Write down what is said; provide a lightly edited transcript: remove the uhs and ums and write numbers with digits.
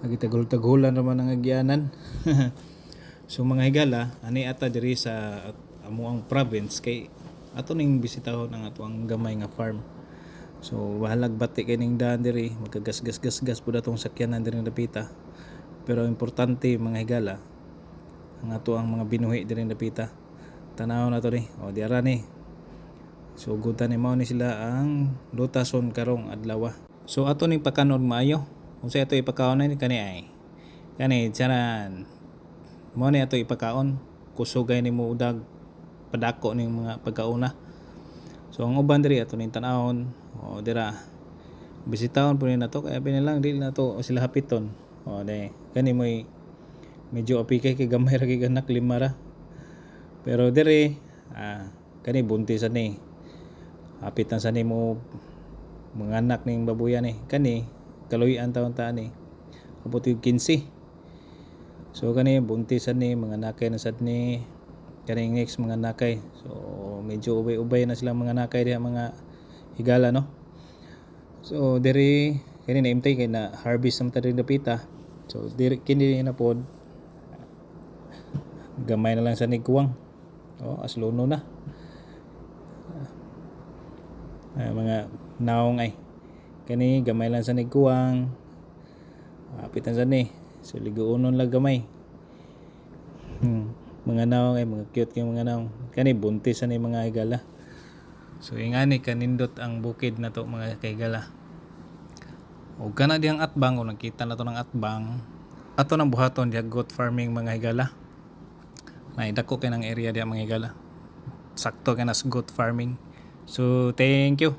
Nagitagol-tagulan naman ang agyanan. So mga higala, ani ata diri sa amuang province kay ato ning bisitahon ang ato ang gamay nga farm. So bahalag bati kay ning daan diri, magkagas-gas-gas pud atong sakyanan diri dapita. Pero importante, mga higala, ang ato ang mga binuhi diri dapita. Tanaw na to ni. O diara ni. So gutan ni mao ni sila ang lutason karong adlaw. So ato ning pakanon maayo. Unsa ato ipakaon ni kani ay? Kani charan. Mao ni ato ipakaon. Kusugay ni mo udag padako ning mga pagkauna. So ang uban diri ato ning tan-awon. O dira. Bisitahon po ni nato kaya lang dili na to sila hapiton. O de kani mo'y medyo apikay kay gamay ra kay anak, lima ra. Pero diri kani buntis ani. Hapit na sa nimo mga anak ning babuyan ni. Kani kaluy-an taon ta ni. Abot yung 15. So kani buntis ani, mga nakay na sad ni. Kani next, mga nakay. So medyo ubay-ubay na sila mga nakay diha, mga higala, no. So diri kani naimtay kay na harvest naman ta diri dapita. So diri kini na pod, gamay na lang sa nigkuwang. Oh, asluno na. Ah, mga naong ay. Kani gamay lang sa nigkuwang. Apitan sa ni. So liguonon lang gamay. Mga naong ay, mga cute kay mga naong. Kani buntis sa ni, mga higala. So ingani kanindot ang bukid na to, mga kahigala. Og kana diyang atbang, kung nakita na to ng atbang, ato nang buhaton diha goat farming, mga higala. Nay dako kay ng area diha, mga higala. Sakto kay nas goat farming. So thank you.